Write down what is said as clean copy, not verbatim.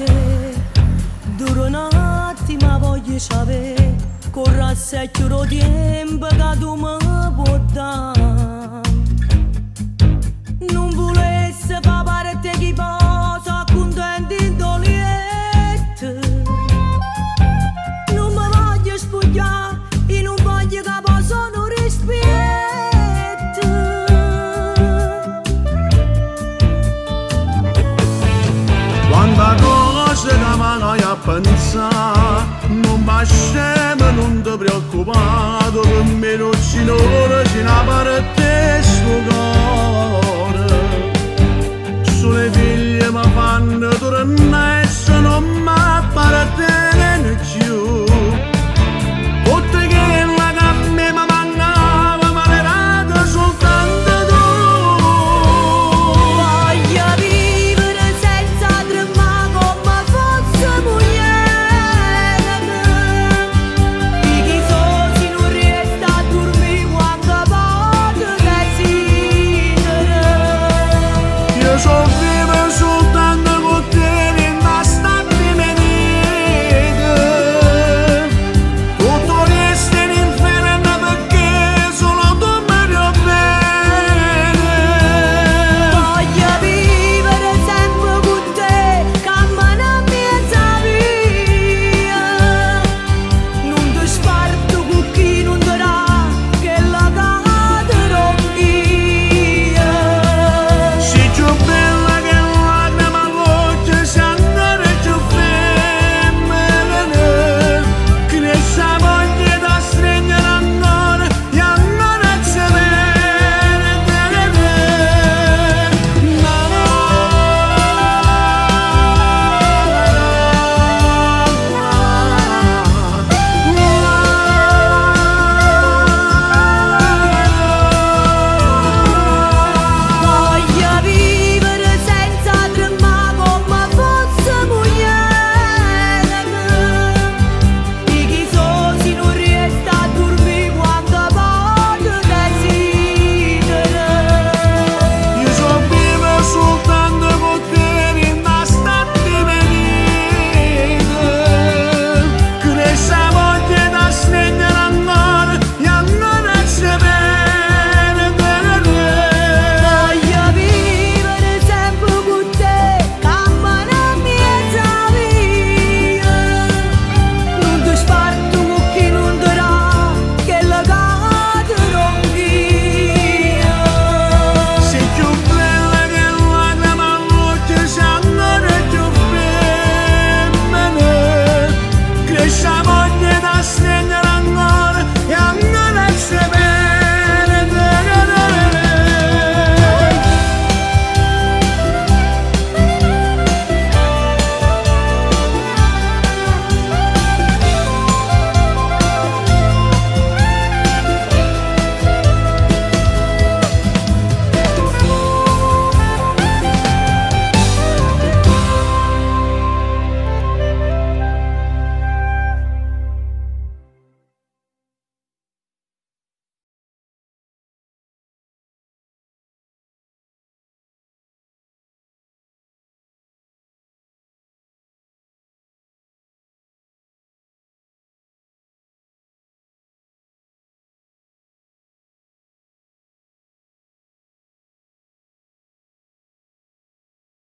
Te Dura un attimo voglio sapere Corra se chiudo tempo che tu mi puoi dare. Non volesse fa parte chi posa contento in letto. Non mi voglio spogliare e non voglio che possano rispetto. Quanta cose che mi a pensare, non basta, non ti preoccupare, per me non ci c'è una parte sto.